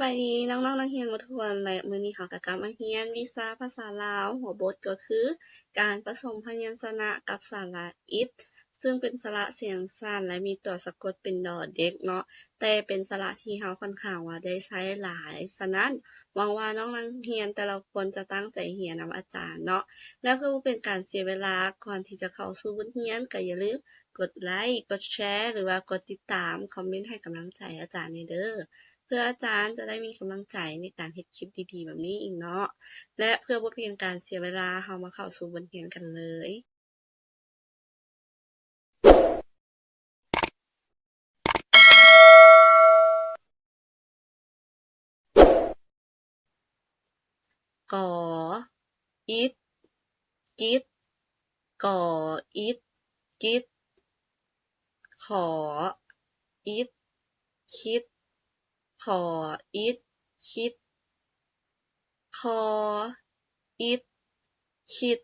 ບາຍດີນ້ອງໆນັກຮຽນໝົດທຸກຄົນ ແລະ ມື້ນີ້ເຮົາກໍກັບມາຮຽນວິຊາພາສາລາວ ຫົວບົດກໍຄື ການປະສົມພະຍັນຊະນະກັບສະຫຼະອິດ ຊຶ່ງເປັນສະຫຼະສຽງສັ້ນ ແລະ ມີຕົວສະກົດເປັນ ດ ເດັກ ເນາະ, ແຕ່ເປັນສະຫຼະທີ່ເຮົາຂ້ອນຂ້າງວ່າໄດ້ໃຊ້ຫຼາຍ. ສະນັ້ນ, ຫວັງວ່ານ້ອງນັກຮຽນແຕ່ລະຄົນຈະຕັ້ງໃຈຮຽນນຳອາຈານເນາະ. ແລະ ເພື່ອບໍ່ເປັນການເສຍເວລາ, ກ່ອນທີ່ຈະເຂົ້າສູ່ບົດຮຽນ, ກໍຢ່າລືມກົດໄລ, ກົດແຊ ຫຼືວ່າກົດຕິດຕາມ, ຄອມເມັນໃຫ້ກຳລັງໃຈອາຈານແດ່ເດີ້. ເພື່ອອາຈານຈະໄດ້ມີກຳລັງໃຈໃນການເຮັດຄລິບດີໆແບບນີ້ອີກເນາະ. ແລະ ເພື່ອບໍ່ເປັນການເສຍເວລາ, ເຮົາມາເຂົ້າສູ່ບົດຮຽນກັນເລີຍ. ກ ອິດ ກິດ ກ ອິດ ກິດ ຂ ອິດ ຄິດ ຂ ອິດ ຄິດ ຄ ອິດ ຄິດ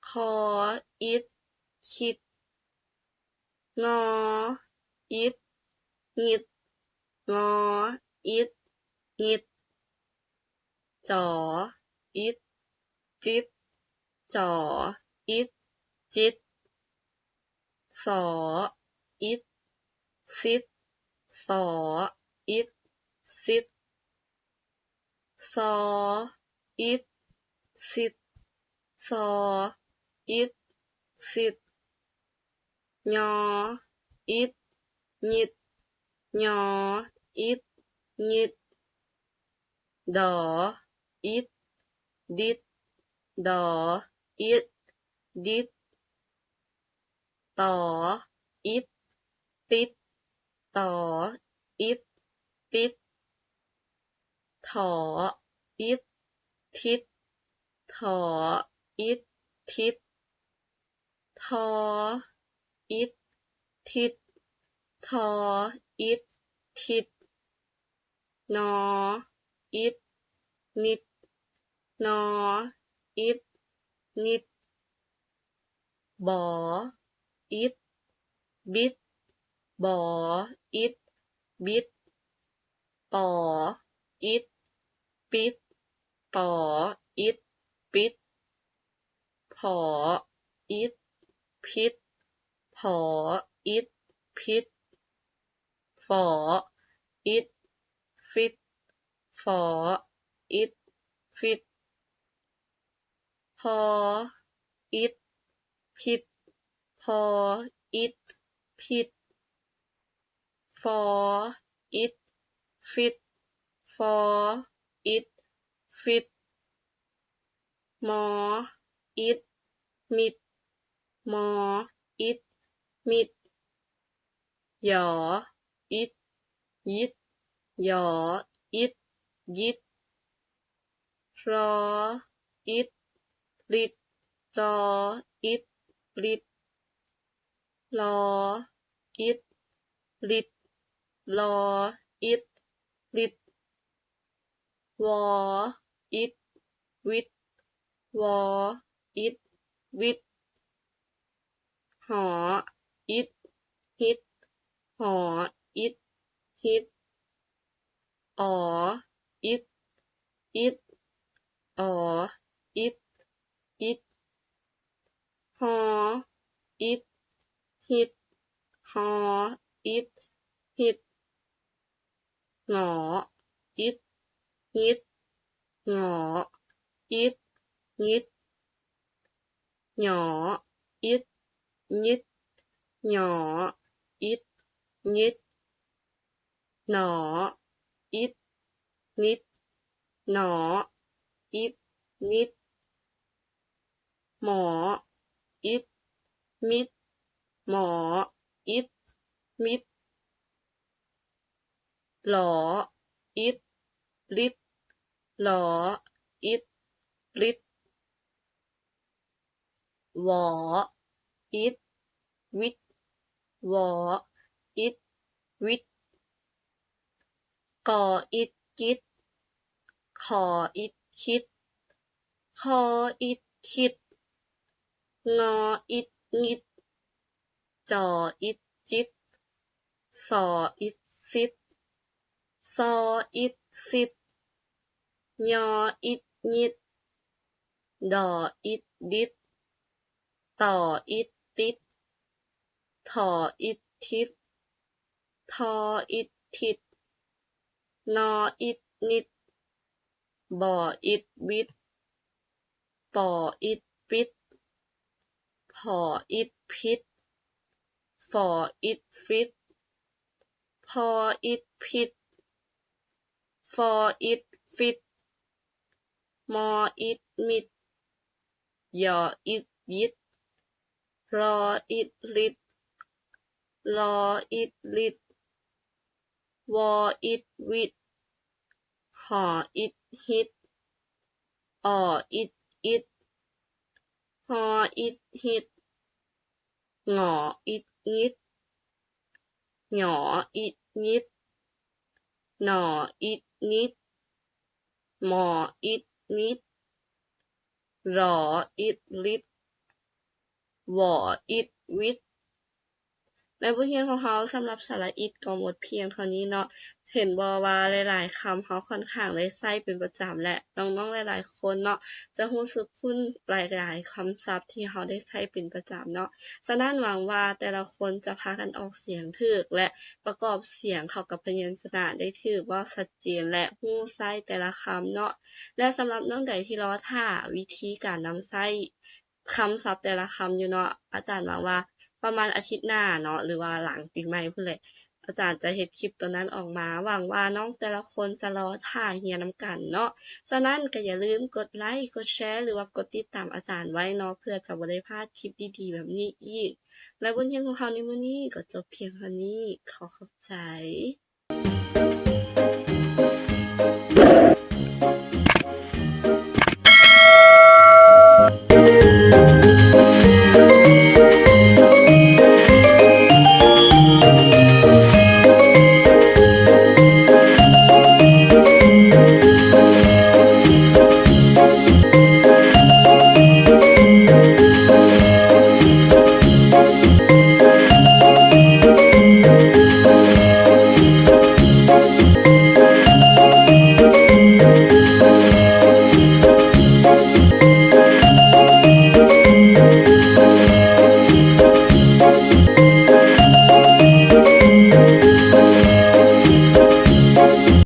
ຄ ອິດ ຄິດ ງ ອິດ ງິດ ງ ອິດ ງິດ ຈ ອິດ ຈິດ ຈ ອິດ ຈິດ ສ ອິດ ສິດ ສ ອິດ ສິດ ຊ ອິດ ສິດ ຊ ອິດ ສິດ ຍ ອິດ ຍິດ ຍ ອິດ ຍິດ ດ ອິດ ດິດ ດ ອິດ ດິດ ຕ ອິດ ຕິດ ຕ ອິດ ຕິດ ຖ ອິດ ທິດ ຖ ອິດ ທິດ ທ ອິດ ທິດ ທ ອິດ ທິດ ນ ອິດ ນິດ ນ ອິດ ນິດ ບ ອິດ ບິດ ບ ອິດ ບິດ ປ ອິດ ປິດ ປ ອິດ ປິດ ຜ ອິດ ຜິດ ຜ ອິດ ຜິດ ຝ ອິດ ຟິດ ຝ ອິດ ຟິດ ພ ອິດ ຜິດ ພ ອິດ ຜິດ ຟ ອິດ ຟິດ ຟ ອິດ ຟິດ ມ ອິດ ມິດ ມ ອິດ ມິດ ຢ ອິດ ຢິດ ຢ ອິດ ຢິດ ຣ ອິດ ລິດ ຣ ອິດ ລິດ ລ ອິດ ລິດ ລ ອິດ ລິດ ວ ອິດ ວິດ ວ ອິດ ວິດ ຫ ອິດ ຫິດ ຫ ອິດ ຫິດ ອໍ ອິດ ອິດ ອໍ ອິດ ອິດ ຮ ອິດ ຫິດ ຮ ອິດ ຫິດ ງ ອິດ ງິດ ງ ອິດ ງິດ ຍ ອິດ ຍິດ ຍ ອິດ ຍິດ ນ ອິດ ນິດ ນ ອິດ ນິດ ມ ອິດ ມິດ ມ ອິດ ມິດ ລ ອິດ ລິດ ລ ອິດ ລິດ ວ ອິດ ວິດ ວ ອິດ ວິດ ກ ອິດ ກິດ ຂ ອິດ ຄິດ ຂ ອິດ ຄິດ ງ ອິດ ງິດ ຈ ອິດ ຈິດ ສ ອິດ ສິດ ຊໍອິດ ຊິດ, ຍໍອິດ ຍິດ, ດໍອິດ ດິດ, ຕໍອິດ ຕິດ, ຖໍອິດ ທິດ, ທໍອິດ ທິດ, ນໍອິດ ນິດ, ບໍອິດ ບິດ, ປໍອິດ ປິດ, ຜໍອິດ ຜິດ, ຝໍອິດ ຟິດ, ພໍອິດ ຜິດ, ຟໍອິດ ຟິດ, ມໍອິດ ມິດ, ຢໍອິດ ຢິດ, ລໍອິດ ລິດ, ລໍອິດ ລິດ, ວໍອິດ ວິດ, ຫໍອິດ ຮິດ, ອໍອິດ ອິດ, ຮໍອິດ ຮິດ, ງໍອິດ ງິດ, ຫຍໍອິດ ຍິດ, ໜໍອິດ ນິດ, ມໍອິດ ມິດ, ຣໍອິດ ລິດ, ວໍອິດ ວິດ. ໃນບົດຮຽນຂອງເຮົາສຳລັບສະຫຼະອິດກໍໝົດພຽງເທົ່ານີ້ເນາະ. ເຫັນບໍ່ວ່າຫຼາຍໆຄຳເຮົາຂ້ອນຂ້າງໄດ້ໃຊ້ເປັນປະຈຳ ແລະ ນ້ອງໆຫຼາຍໆຄົນເນາະ ຈະຮູ້ສຶກຄຸ້ນຫຼາຍໆຄຳສັບທີ່ເຮົາໄດ້ໃຊ້ເປັນປະຈຳເນາະ. ສະນັ້ນຫວັງວ່າແຕ່ລະຄົນຈະພາກັນອອກສຽງຖືກ ແລະ ປະກອບສຽງເຂົ້າກັບພະຍັນຊະນະໄດ້ຖືກ ເວົ້າຊັດເຈນ ແລະ ຮູ້ໃຊ້ແຕ່ລະຄຳເນາະ. ແລະ ສຳລັບນ້ອງໃດທີ່ລໍຖ້າວິທີການນຳໃຊ້ ຄຳສັບແຕ່ລະຄຳຢູ່ເນາະ, ອາຈານຫວັງວ່າປະມານອາທິດໜ້າເນາະ ຫຼືວ່າຫຼັງປີໃໝ່ພຸ້ນແຫຼະ ອາຈານຈະເຮັດຄລິບໂຕນັ້ນອອກມາ. ຫວັງວ່ານ້ອງແຕ່ລະຄົນຈະລໍຖ້າຮຽນນຳກັນເນາະ. ສະນັ້ນກໍຢ່າລືມກົດໄລ, ກົດແຊ ຫຼືວ່າກົດຕິດຕາມອາຈານໄວ້ເນາະ ເພື່ອຈະບໍ່ໄດ້ພາດຄລິບດີໆແບບນີ້ອີກ. ແລະ ບົດຮຽນຂອງເຮົາໃນມື້ນີ້ກໍຈົບພຽງເທົ່ານີ້. ຂໍຂອບໃຈ.